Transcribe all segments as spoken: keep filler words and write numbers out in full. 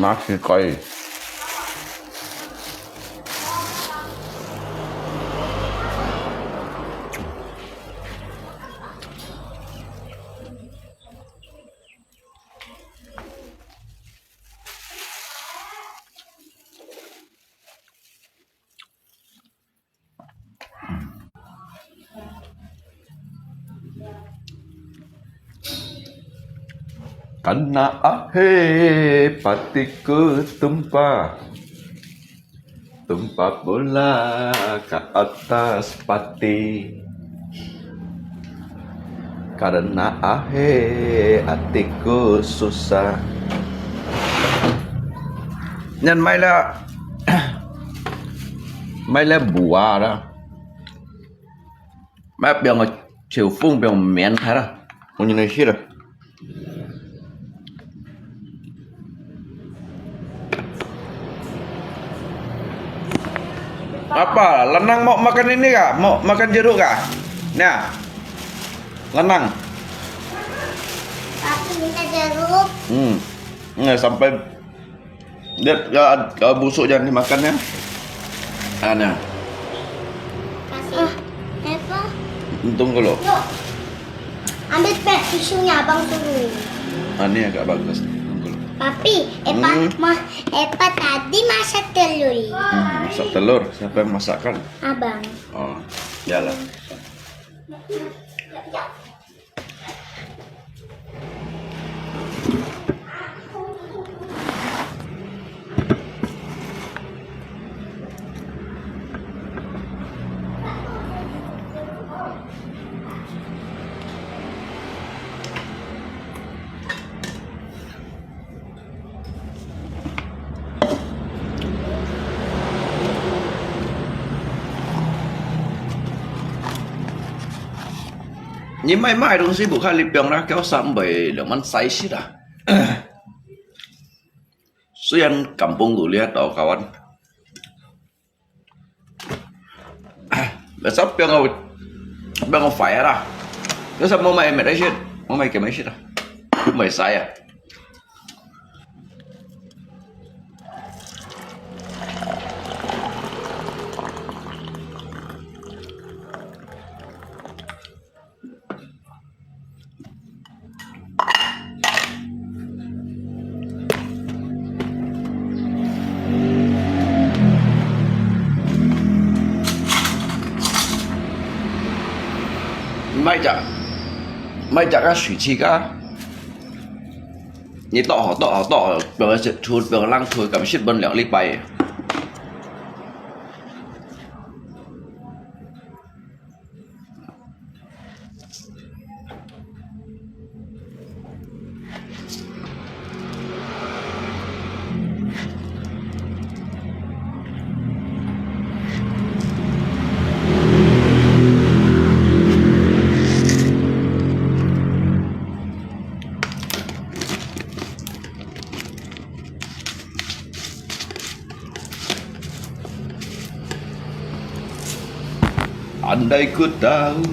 Nasi koi. Kana ahe pati ku tumpa. Tumpa bola ka atas pati. Karena ahe atiku susah. Nyan mai le, mai le bua le. Mai biang ke chiu fung biang mian hai le. Ungin ne hit le. Apa? Lanang mau makan ini kah? Mau makan jeruk kah? Nah. Lanang. Papi minta jeruk. Hmm. Nah, sampai dia, ya, ya busuk jangan dimakan ya. Ana. Kasih. Ah, apa? Untung kalau. Yuk. Ambil peh tisunya, Abang suruh. Ah, ini agak bagus. Tunggu. Papi, Epa, Hmm. ma-, Epa tadi masak telur. Hmm, masak telur. Siapa yang masakkan? Abang. Oh, iyalah. Yuk, yuk. 你買，買東西無看你放啦，叫三倍兩萬三十啊。雖然感崩有咧到高安，那啥放个，放个壞啊啦，那啥莫買，買来食，莫买，给买食啊，毋會使啊。莫食，莫食个水氣个。你倒好，倒好，倒好，放个出，放个冷出，敢食分兩禮拜。 Andai ku tahu.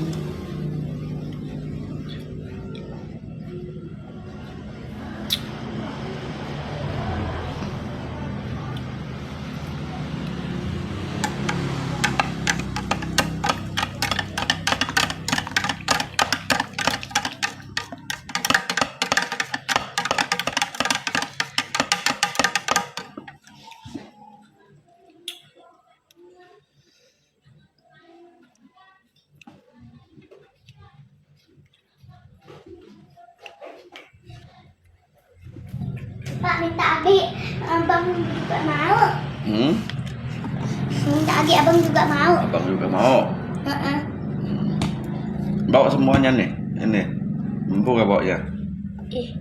爸，minta abi, abang juga mau. Hmm? Minta abi, abang juga mau. Abang juga mau. Heeh. Hmm. Bawa semuanya nih, ini. Mampu kah bawa ya? Ih,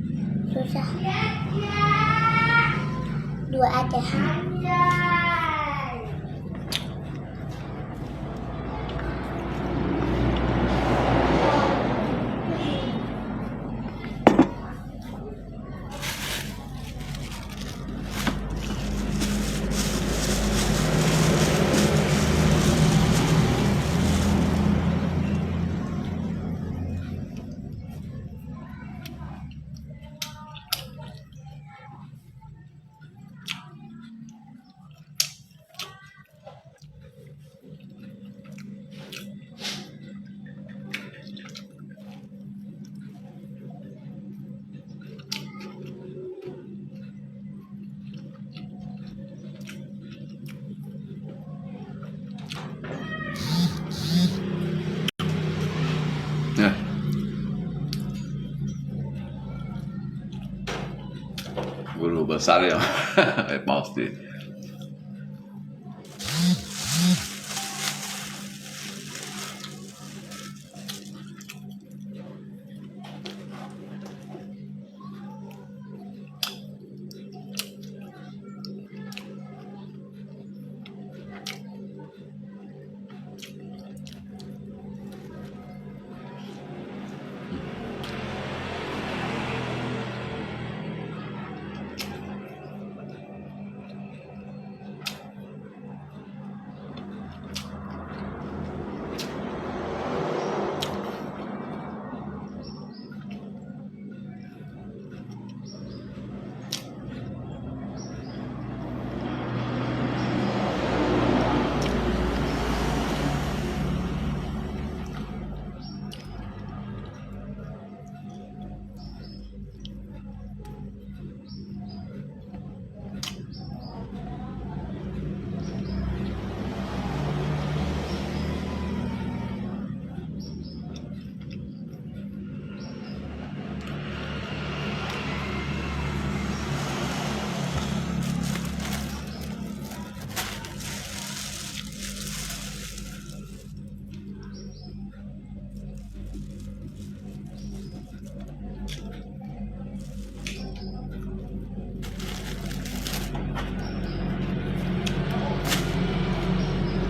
susah. Dua aja. Nah. Guru besar ya. Eh, pasti.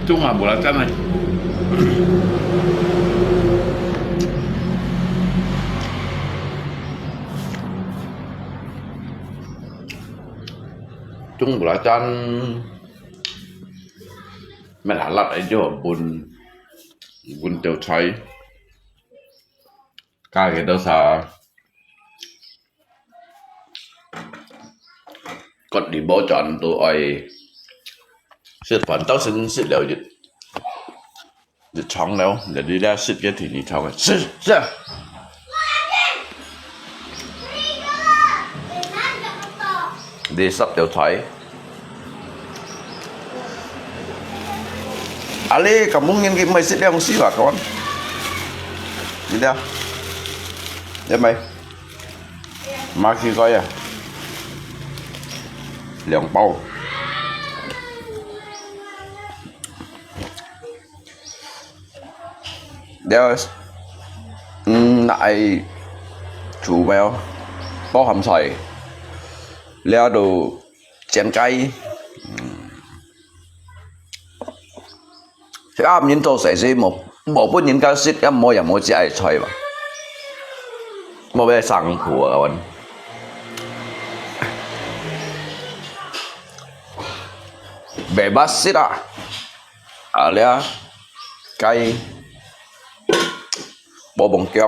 Chung ah, belacan ai. 中午來餐，乜辣辣个就分分條菜，加幾多啥，割禮包轉都愛食飯，到先食了一一床了，就你咧食个天天床个，食食。你十條菜。啊，你咁樣佢毋係食兩四百個？你聽，你咪，買幾個呀？兩包。了，嗯，拿來煮咩哦？包鹹菜，了就煎雞。嗯，這下人做事是無無分人家食，也無也無食个菜吧？無要生苦啊，阮。袂捌食啊！ 啊，了，該，無忘記，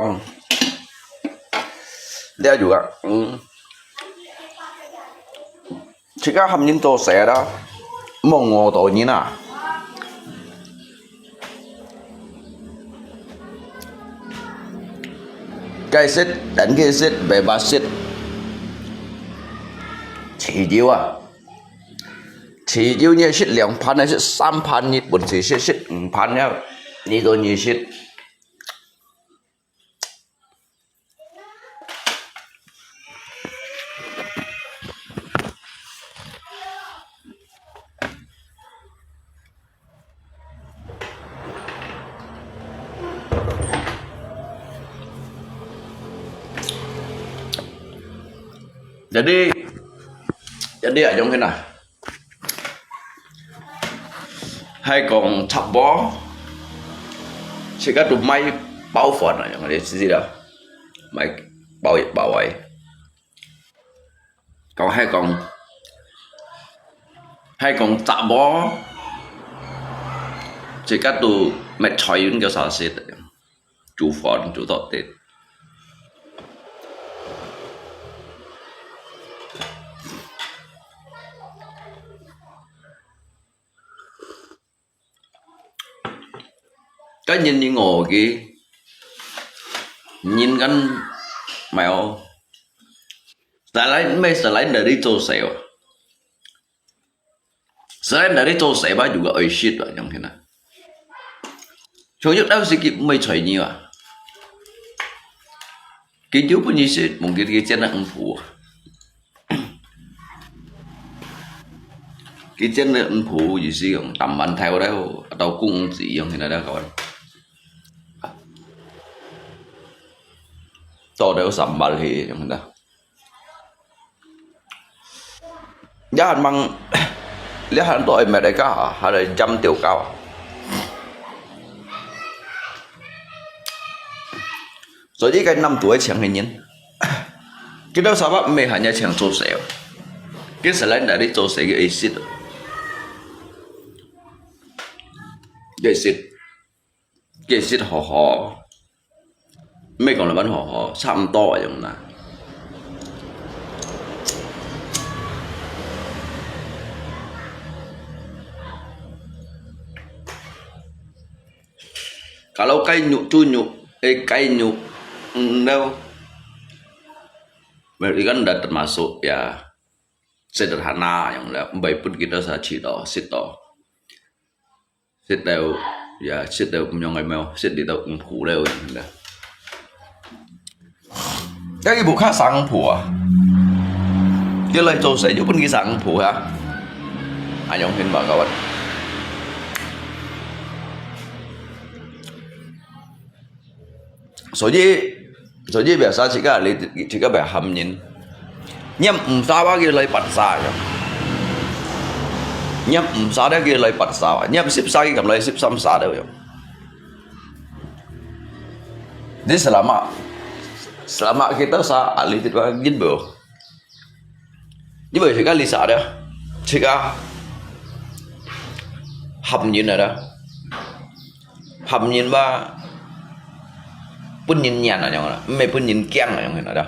了就啊，嗯，自家喊人做事啦，莫餓到人啊。該食，等佢食，袂捌食，遲早啊。 遲早你食兩盤，還食三盤，你本事食食五盤了，你都你食。Jadi, jadi啊，樣形啊，係講直播，自家都買包飯啊，樣个意思啦，買包一包个。講係講，係講直播，自家都買菜，用个啥食个。 煮飯煮到得。該人你我个，人間沒有，再來，沒再來那裡做事哦。 Selain dari做事吧，有个愛食啊，樣形啊。像有當時佢毋會睬你啊，佢就分你食，mungkin佢煎个五福啊。佢煎个五福，意思講，打饅頭了，atau公子樣形啊，kawan。做了sambal去，樣形啊。 這還吂，這還都還吂來搞啊，還來飲酒搞啊。所以該男仔愛請个人，佢兜沙發毋係還愛請做事哦，佢係來那裡做事个意思哦，意思。 解釋好好，毋係講到恁好好，差毋多个樣啦。Kalau雞肉、豬肉，誒，雞肉，嗯，了，American dah termasuk ya sederhana樣了，毋會分佢兜啥試到，食到。 食到，呀，食到毋樣个咩，食到五步了，真个。該佢無較三步啊？佢來做事就分佢三步啊？恁樣形嘛，kawan。 所以，所以biasa自家，你自家毋好喊人。你毋沙哇，佢來八沙樣。你毋沙了，佢來八沙啊。你十沙，佢敢來十三沙了樣。你selama，selama佢到沙，啊，你知道，你無。 你會自家你沙了，自家喊人啊啦，喊人話分人癮啊樣啦，毋係分人驚啊樣啦。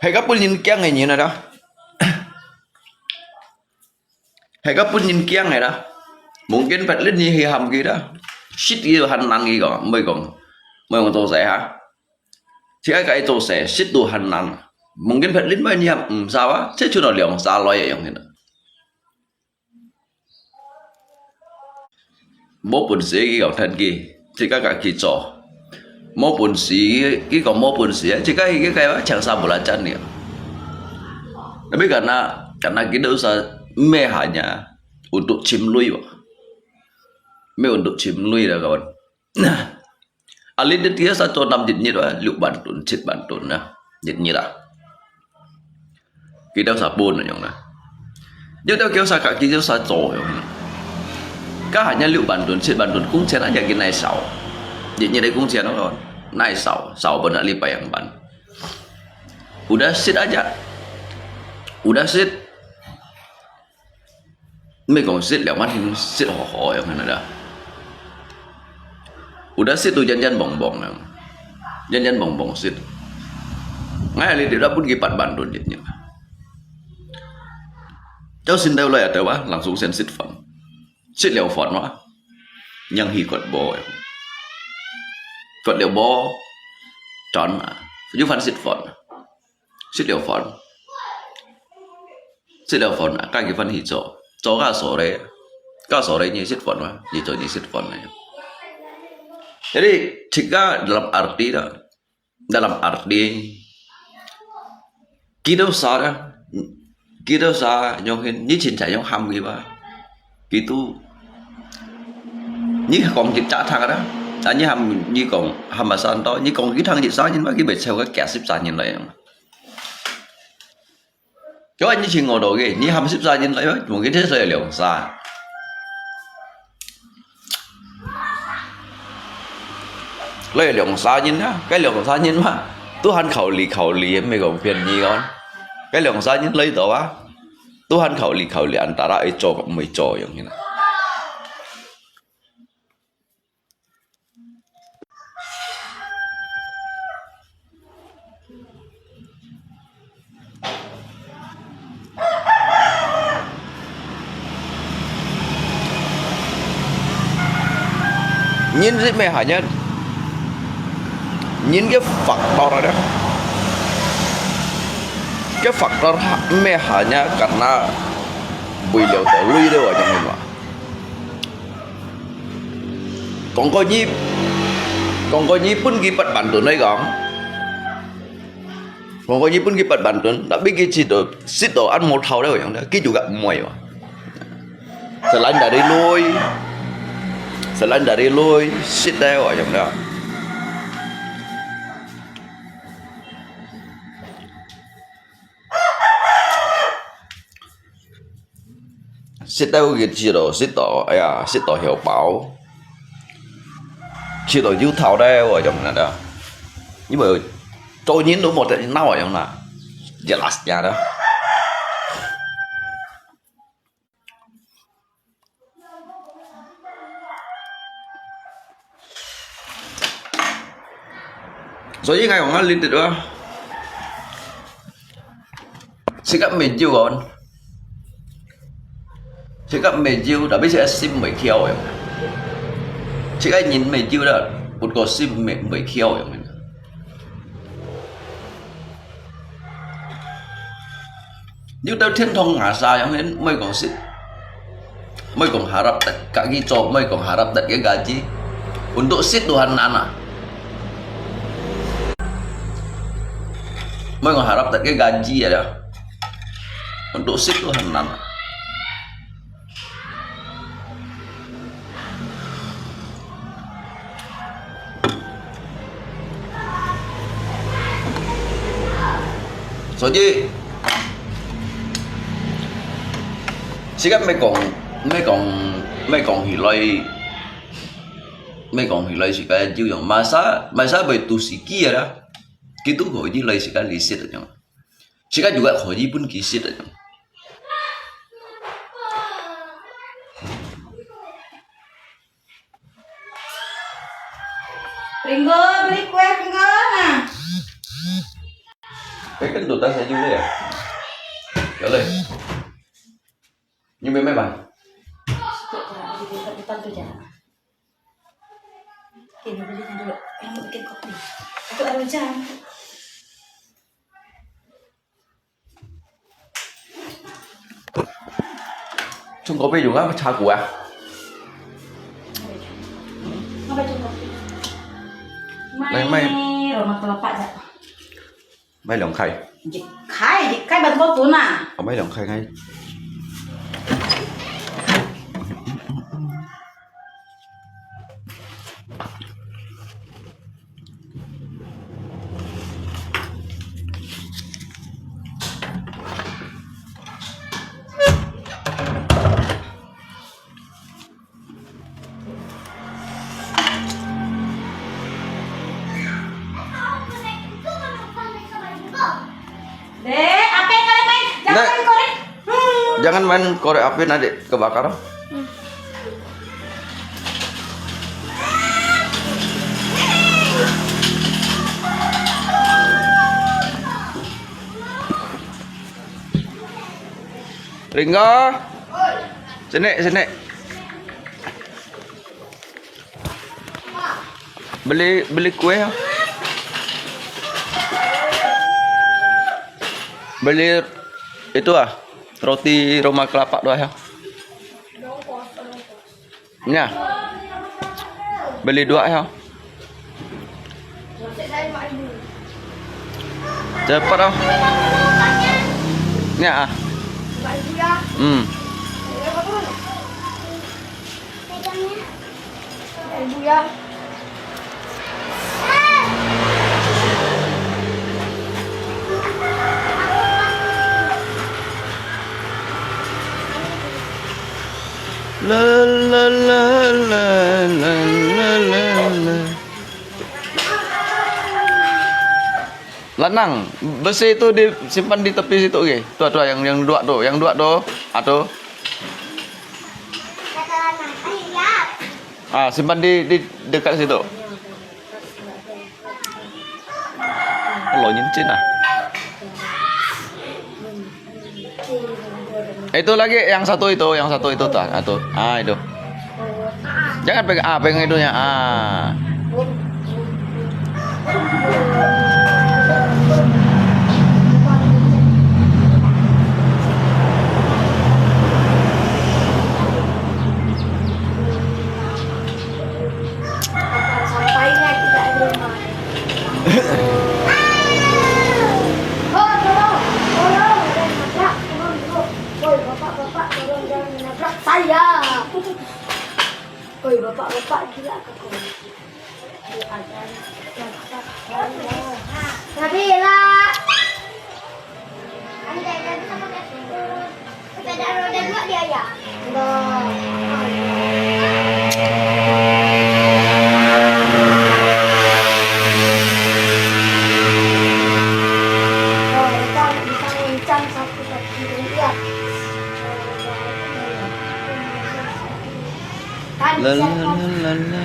係个分人驚个人啊啦，係个分人驚个啦。Mungkin別人你去喊佢啦，識佢都還難佢講，毋會講，毋會講做事哈。自家个做事，識都還難。Mungkin別人你喊毋少啊，這就到兩三來个樣啦。 無本事佢講聽佢，自家家己做。無本事佢講無本事，自家去个个請啥無啦真了。Tapi karena karena kita usah meh hanya untuk chim lui, meh untuk chim lui lah kawan. 啊，你這底下做到一日啊，六萬噸、七萬噸啊，一日啊。佢兜啥分樣啦？你兜叫啥，佢兜啥做樣啦？該還有六萬噸、七萬噸工錢啊，也給哪少？一日的工錢咯，哪少？少分啊，你白樣辦。Udah sit aja, udah sit. 毋係講食兩碗湯食好好樣个啦。有得食都煙煙茫茫啊，煙煙茫茫食。𠊎這裡都分佢八萬多日呢。朝晨頭來啊，對吧？Langsung先食飯，食了飯哇，正去掘垴，掘了垴，轉啊，又翻食飯。 食了飯，食了飯啊，該佢翻去做，做到sore，到sore你食飯嘛，你做你食飯嘛。Jadi，自家dalam arti啦，dalam arti，佢兜啥啦，佢兜啥，用你凊彩用喊佢吧。 Gitu。你講一隻聽啦，啊，你喊，你講喊麼生多，你講佢聽一儕人嘛，佢會湊个幾十儕人來啊。佢話你尋我到个，你喊十儕人來啊，無佢這所以兩儕。來兩儕人啊，該兩儕人嘛，都還考慮考慮，毋係講便宜哦。該兩儕人來到啊， 都還考慮考慮，antara會做毋會做樣个啦。人係毋係hanya，人个faktor ada，个faktor係毋係hanya karena為了到鐳了啊，樣个嘛。 講過你，講過你分佢八萬噸來講，講過你分佢八萬噸，tapi佢食到，食到恁無頭了樣，佢就个毋會哇。Selain dari lui，selain dari lui，食到哇樣个。 食到佢食到，食到，哎呀，食到曉飽，食到有頭咧，我講那个，因為做人都無得鬧啊，樣啦，jelas呀的。 所以𠊎講啊，你知道啊，自家毋係有哦，自家毋係有，tapi自家心毋會翹个，自家人毋係有啦，不過心毋係，毋會翹个。 你到天堂ngasa樣，毋係講食，毋係講harap得，家己做，毋係講harap得个gaji，untuk食都還難啊。毋係講harap得个gaji啊，untuk食都還難啊。 所以，自家毋係講，毋係講，毋係講起來，毋係講起來自家就用，masa，masa會肚屎飢啊啦，佢都可以來自家裡食个樣，自家就个可以分佢食个樣。Ringo, beli kue, Ringo, nah. Kau kan duduk atas aja ya? Kalau. Ini memang, Bang. Stok, Kak, di dekat depan tu je. Okey, dia beli dulu. Yang bikin kopi. Itu ada hujan. Chung kopi juga apa, 茶股啊？Apa chung kopi? Mai, mai. Mai aroma kelapa je. 買兩塊。一塊，一塊半個錢啊。哦，買兩塊，買。Dek, apa yang kalian main? Jangan Nek, main korek. Hmm. Jangan main korek api, nanti kebakar. Hmm. Ringo. Sini, sini. Beli, beli kue ya. Beli itu ah, roti aroma kelapa dua ya. Nya. Beli dua ya. Cepat ah. Nya ah. Hmm. La, la, la. Lanang, besi itu disimpan di tepi situ, oke. Tu, tu, yang, yang dua tu, yang dua tu, atu. Ah, simpan di, di dekat situ. Lo nyen cin ah. Itu lagi yang satu itu, yang satu itu tah, itu. Ah, itu. Jangan pegang, ah, pegang itunya. Ah. Sampainya tidak ada rumah. Oh, tolong, tolong, ada yang nabrak, tolong dulu. Woi, bapak, bapak, tolong jangan menabrak saya. Woi, bapak, bapak, gila ke kau? Nabila. Sepeda roda dua dia ya? La, la, la, la, la.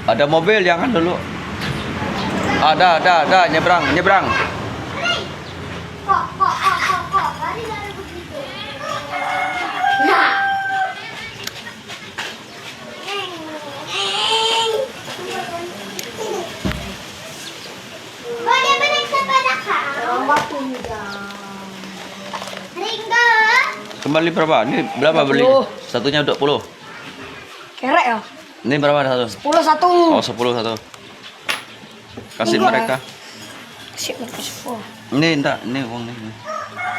Ada mobil, jangan dulu. Ada, ada, ada, nyebrang, nyebrang. Kok, kok, kok, kok, kok. Tadi nggak ada begitu. Nah. Kok dia beli sepeda kau? Ringo. Kembali berapa? Ini berapa beli? Dua puluh. Satunya dua puluh. Kerek ya? Ini berapa satu? Sepuluh satu. Oh, sepuluh satu. Kasih mereka. Kasih mereka sepuluh. Ini ndak, ini uang ini.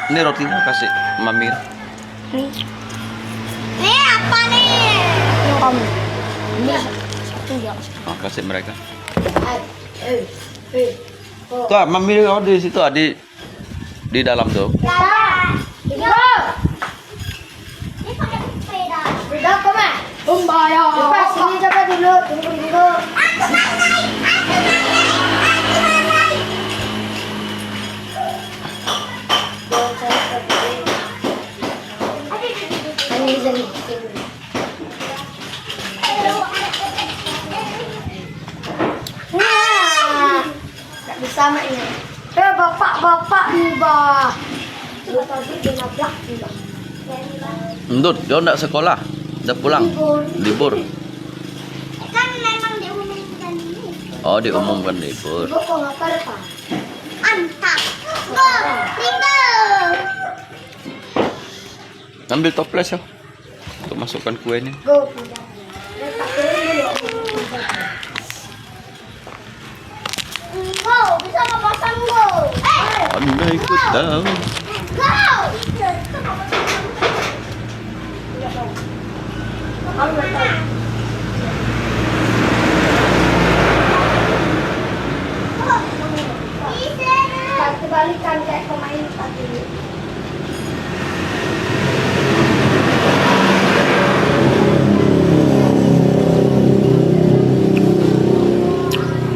Ini rotinya kasih Mami. Ini. Ini apa nih? Ini kamu. Ini satu ya. Oh, kasih mereka. Eh, eh, eh. Tuh, Mami, oh, di situ, di, di dalam tuh. Lara, Lara. Ini pakai sepeda. Udah kau mah? Kumbaya. Lepas sini coba dulu, tunggu dulu. Ini jadi. Nah. Tak bisa mak ni. Eh, bapak-bapak ni, bah. Lu tadi dia nabrak ni, bah. Entut, kau ndak sekolah? Dah pulang? Libur. Libur. Kan memang diumumkan ini. Oh, diumumkan libur. Libur kau ngapa, Pak? Antak. Go, tinggal. Ambil toples ya. Untuk masukkan kuenya. Go. Go, bisa mapasang, go. Eh. Andai ku tahu. Go. Kebalikan kayak pemain tadi.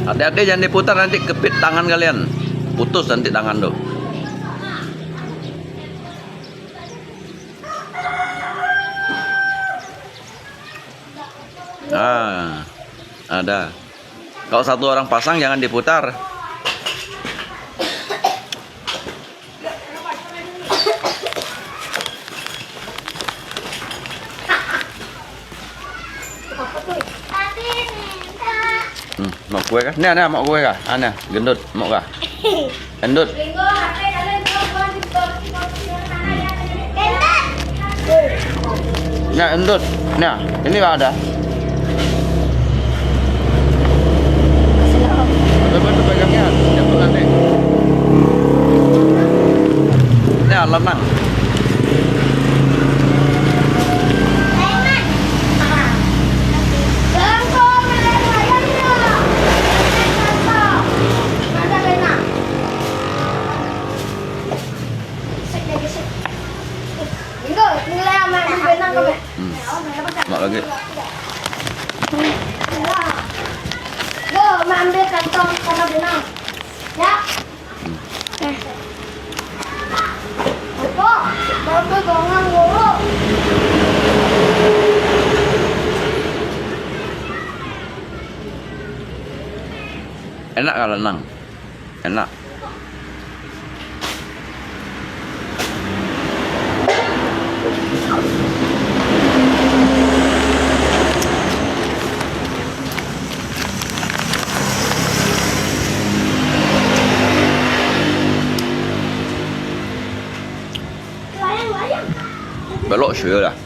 Hati-hati, jangan diputar, nanti kepit tangan kalian. Putus nanti tangan tuh. Ah, ada. Kalau satu orang pasang, jangan diputar. Hmm, mok kue kah? Nè, nè, mok kue kah? Ah, nè, gendut, mok kah? Endut. Nah, endut. Nah, ini ada. Coba tuh pegangnya, jatuh nanti. Nah, lenang. Hmm. Mak lagi. Go, Mak ambil kantong sama benang. Ya. Hmm. Eh. Apa? Bapak bangun dulu. Enak kah lenang? Enak. Belok sure lah.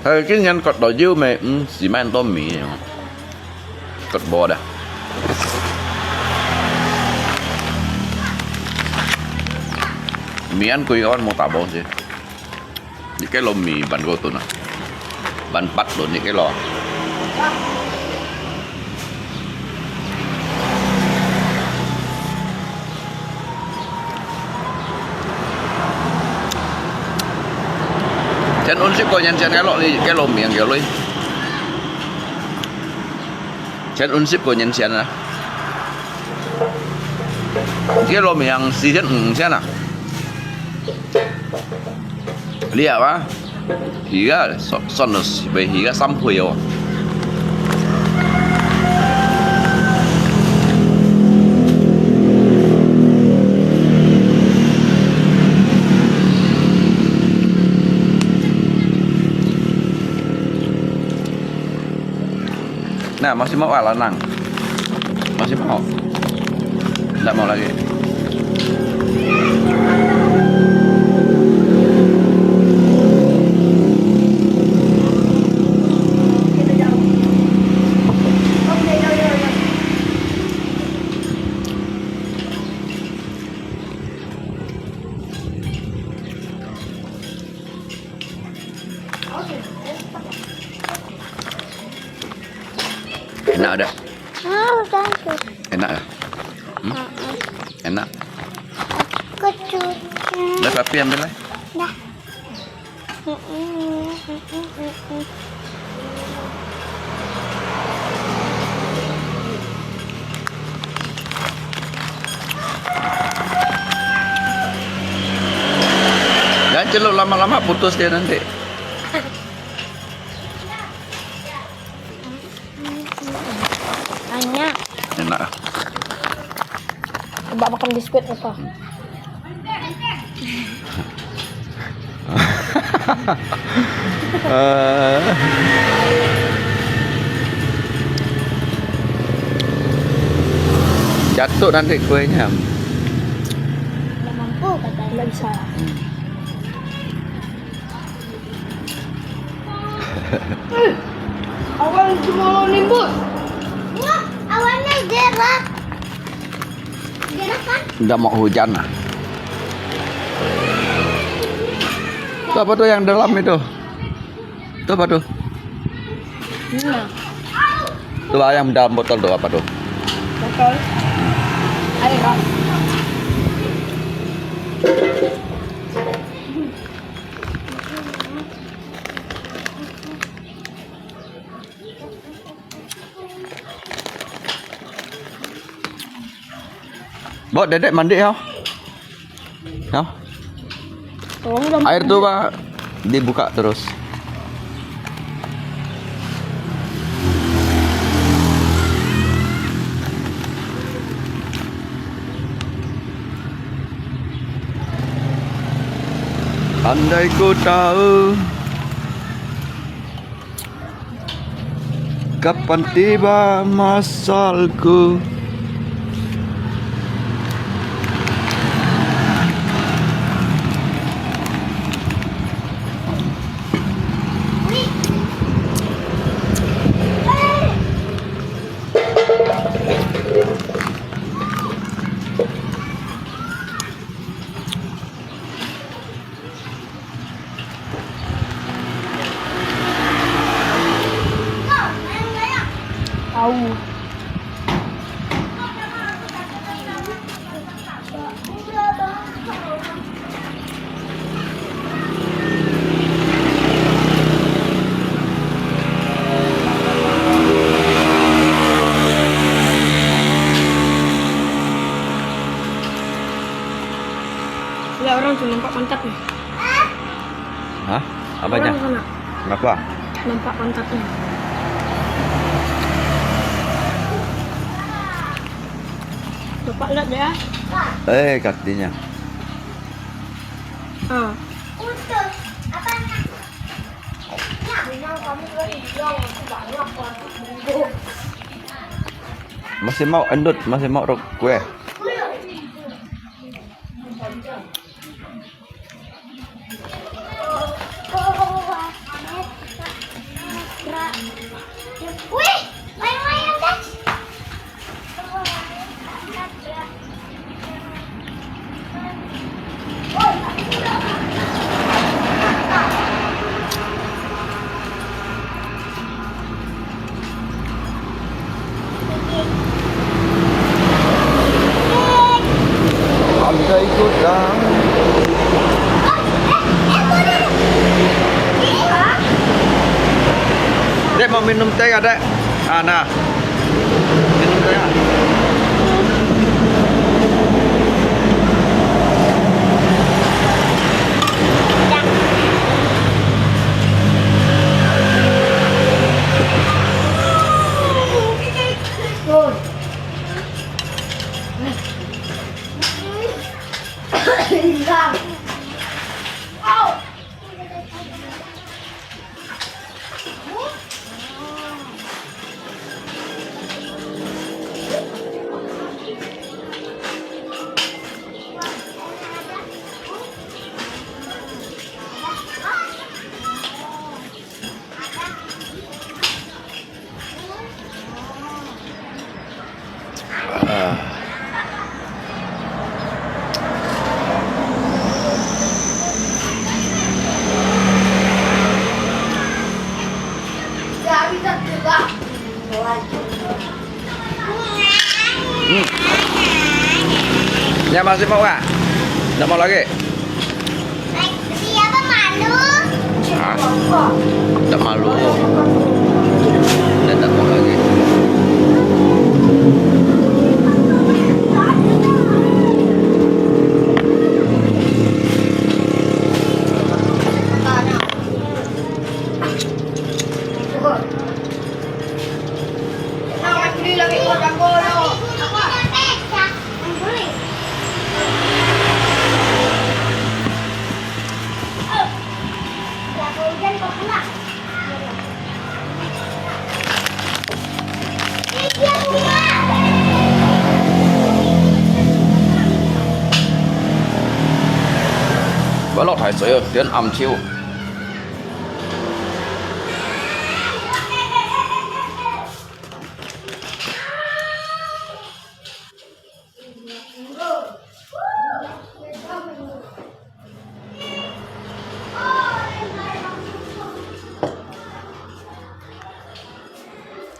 佢今年割到腰尾，嗯，時間多米啊，割波啊。米ăn佢安冇打波先。 你个糯米粄个燉啊，粄粄燉你个咯。先溫習過年先个咯，你个糯米个咯。先溫習過年先啊。你个糯米時先五先啊。 你啊，哇，而家算，算到係，而家三倍哦。Nah, masih mau ala nang. Masih mau. Nggak mau lagi. Ada? Ah, udah tu. Enak lah. Hmm? Ah, ah. Enak. Aku suka. Dah, tapi ambil lah. Dah. Mm-mm, mm-mm, mm-mm. Jangan celup lama-lama, putus dia nanti. Banyak. Enak. Coba makan biskuit apa? Eh. Jatuh nanti kuenya. Nggak mampu katanya. Nggak bisa. Eh, awan cuma nimbus. Wah, awannya gerak. Gerak kan? Udah mau hujan lah. Itu apa tuh yang dalam itu? Itu apa tuh? Ini lah. Itu yang dalam botol tuh apa tuh? Botol. Air. Bawa dedek mandi ya. Ya. Tolong dong. Air tuh, Pak, dibuka terus. Andai ku tahu kapan tiba masalku. Tahu. Ada orang tuh nampak pantat nih. Hah? Apanya? Orang sana. Kenapa? Nampak pantatnya. Bapak lihat ya. Eh, kakinya. Ah. Masih mau endut, masih mau rok kue. Wih, layang-layang, guys. Anda ikut, Kang. Dek, mau minum teh nggak, Dek? Ah, nah. Minum teh, ah. Ah. Hmm. Ini apa sih, Pak? Ndak mau lagi? Siapa malu? Hah? Ndak malu. Ndak mau lagi. Bá lok thái sui, tian am chiu.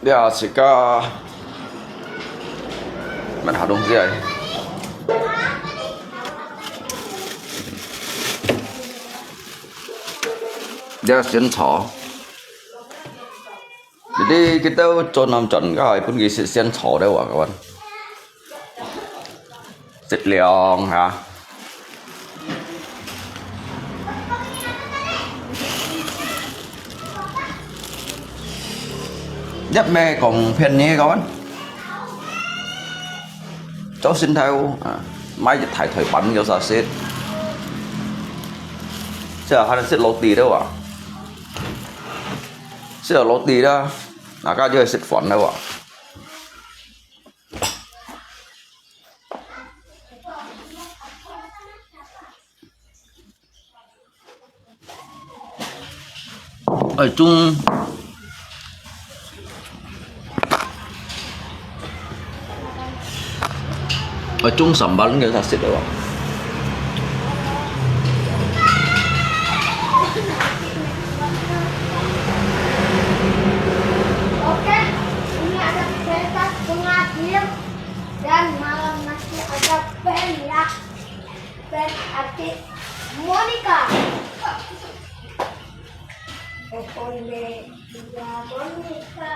Ya, sika. Mana dong siya eh. Dia sian chao. Jadi kita cho nam chon ka hai pun ki sian chao deh wa kawan. Sit liang ha. Yap me kong phian ni kawan. Cho sin thai u, mai yit thai thoi pan yo sa sit. Sa ha sit lo ti deh wa. Sit lo ti da. Na ka yo sit fon deh wa. Ơi chung. Ơi chung sambal nge sa sit deh wa. Oke, ini ada kertas pengadil dan malam nanti ada band ya. Band artis Monica. Pokoknya dia Monica.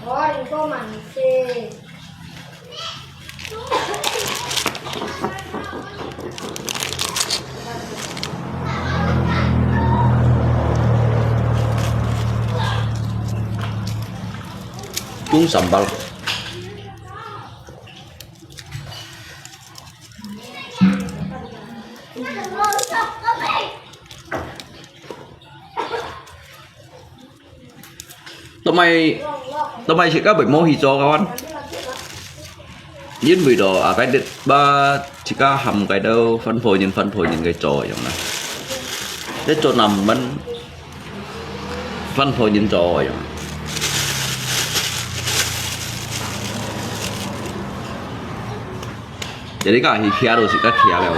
Oh, ini kok manis sih? Chung sambal. Tao mai, tao mai sika bai mo hi cho kawan. Yin bai do a kai det ba sika ham kai dau fan pho yin fan pho yin kai cho yong na. Te cho nam man fan pho yin cho yong. Jadi ka hi kia do sika kia leo.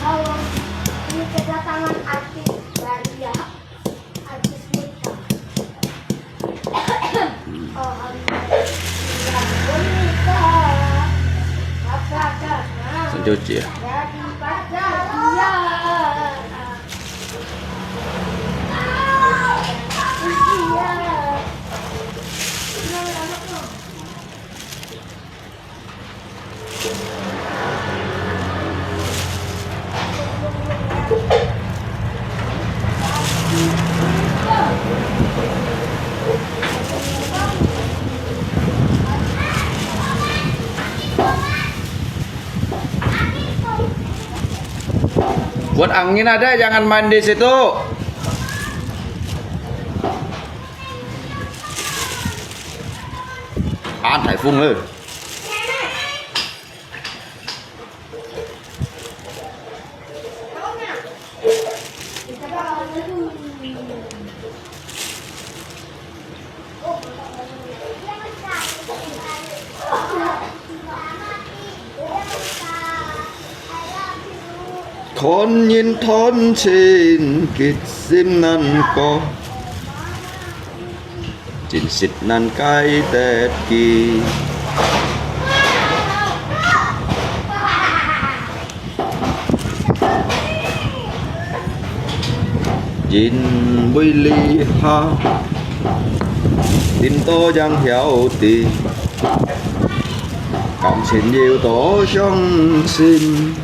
Halo, ini kedatangan artis Baria, artis Mika. Alhamdulillah, Mika. Apa kabar? Lanjut je. Jadi pacar dia. Buat angin ada, jangan main di situ. An thai fung eh. 看人斷情，結心難過，真實難解得佢。因為這下，恁多人曉得，感情有多傷心。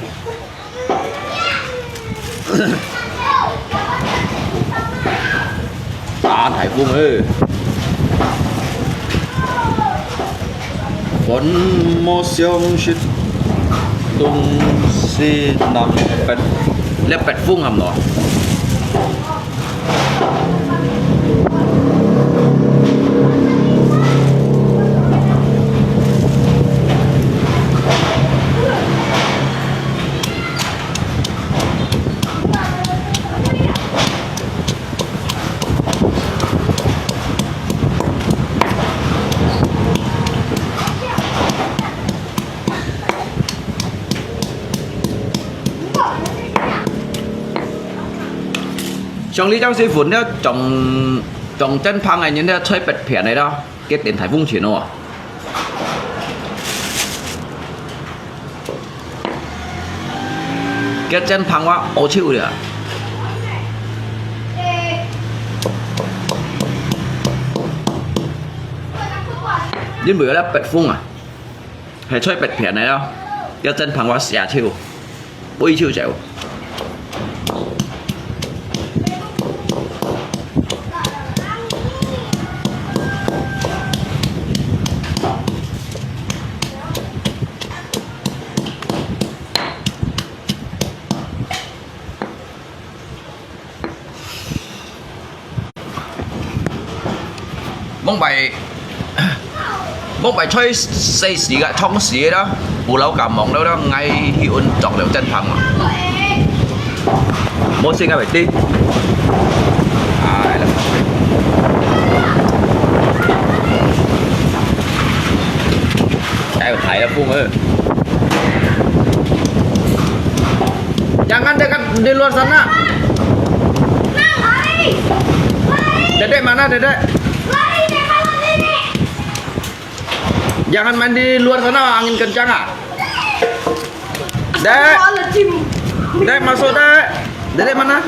打颱風欸！分無常識東西南北，這北風係無？ 像這張水分了，中，中正棒个人了，吹北片个咯，結等颱風前哦。結正棒話，烏手了。因為有了北風啊。 係吹北片个咯，要正棒話射手，飛手走。 往擺，往擺在細時个，當時个啦，無老家忙了啦，𠊎去運作了正棒嘛。無事个，袂得。哎啦。哎喲，颱風欸！ Jangan dekat di luar sana. Dedek mana, Dedek? Jangan main di luar sana, angin kencang ah. Dek. Dek, masuk, Dek. Dedek mana?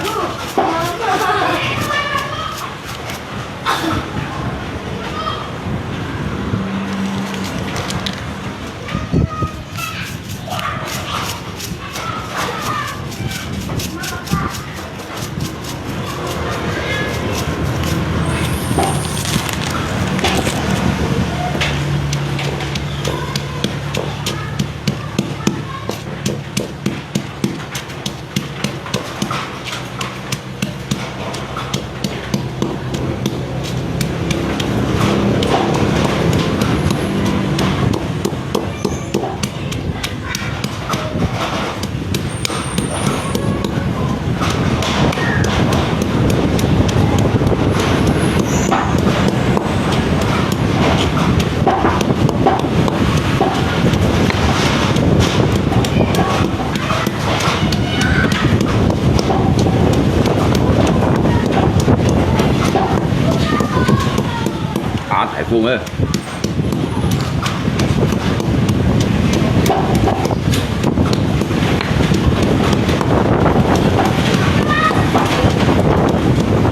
打颱風欸！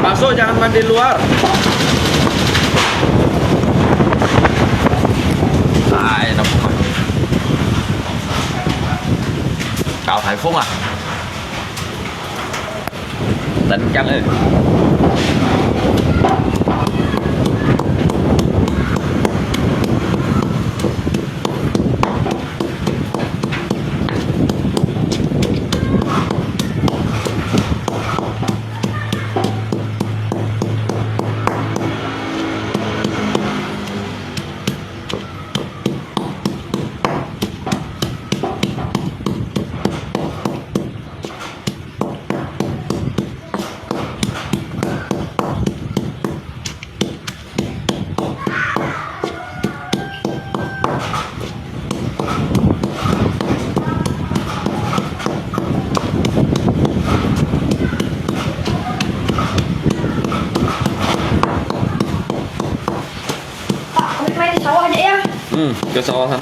Masuk, jangan main di luar. Ai, nampak. Chào Thái Phúc à? Tỉnh Trăng ơi. 嗯，有找到他。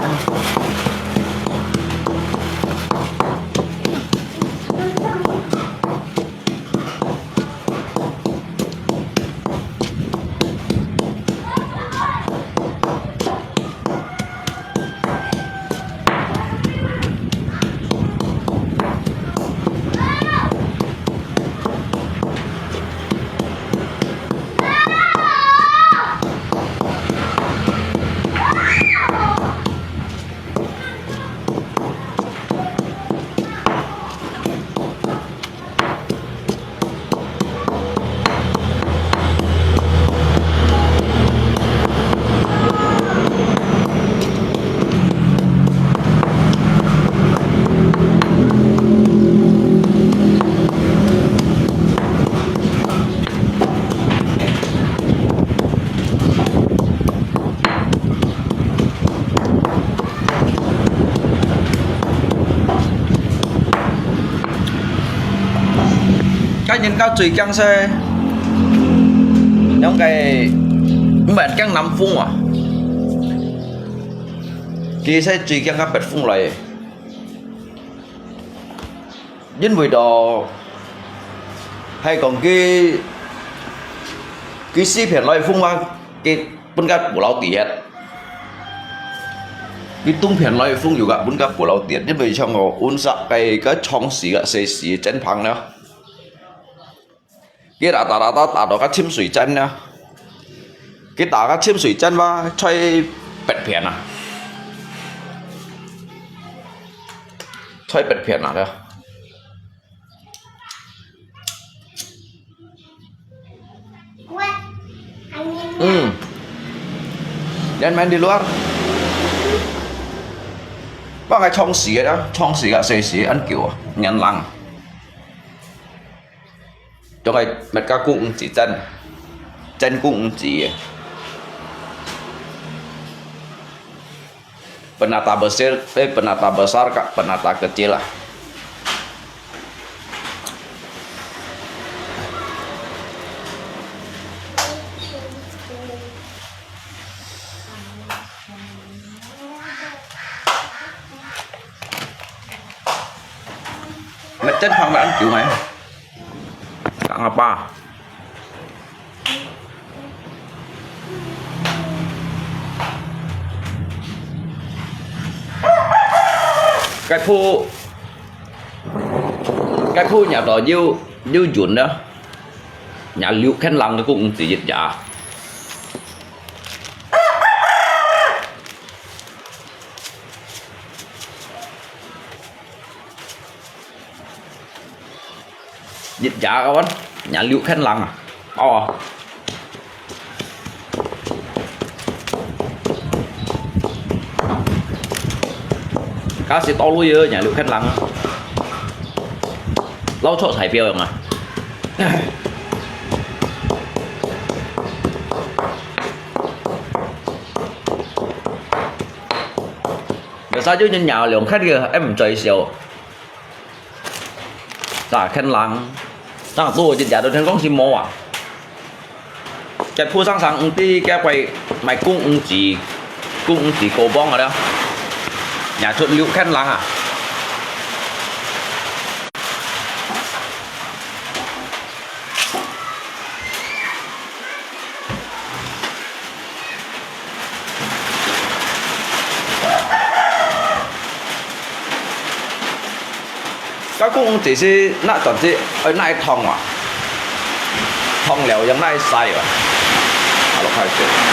該人家最驚係，兩個毋係驚南風啊，其實最驚該北風來。因為到係講佢，佢西片來風啊，佢分該布撈跌，佢東片來風又个分該布撈跌，因為像我溫室个个長時个四時真棒了。 佢打打打打打到个深水針呢，佢打个深水針哇，吹北片啊，吹北片啊了。嗯，人main di luar，我个長時个啦，長時个四時恁久啊，年零。 Dong ai met ka kung ung ci cen, cen kung ung ci. Penata besar, eh, penata besar ka penata kecil lah. Met cen phang met ăn kiu mai. Kang apa? Cái phu, cái phu nhà đó yêu, yêu dùn đó. Nhà liu khen lăng nó cũng chỉ dịch giả. Dịch giả kawan, nhà liu khen lăng à. Bao à. Cá sĩ to lui ơ, nhà liu khen lăng à. Lâu chốt thải phiêu à. Người ta chứ nhân nhà liu khen kìa, em trời siêu. Sa khen lăng. Sa tu je ja do then kong si mo à. Cái phu sang sang ung ti cái quay mai kung ung chỉ, kung ung chỉ cô bong rồi đó. Nhà chuột liu khen lăng à. Cái kung chỉ si nãy tuần si, ơi nãy thong à. Thong liao yang nãy sai à. Alo khai se.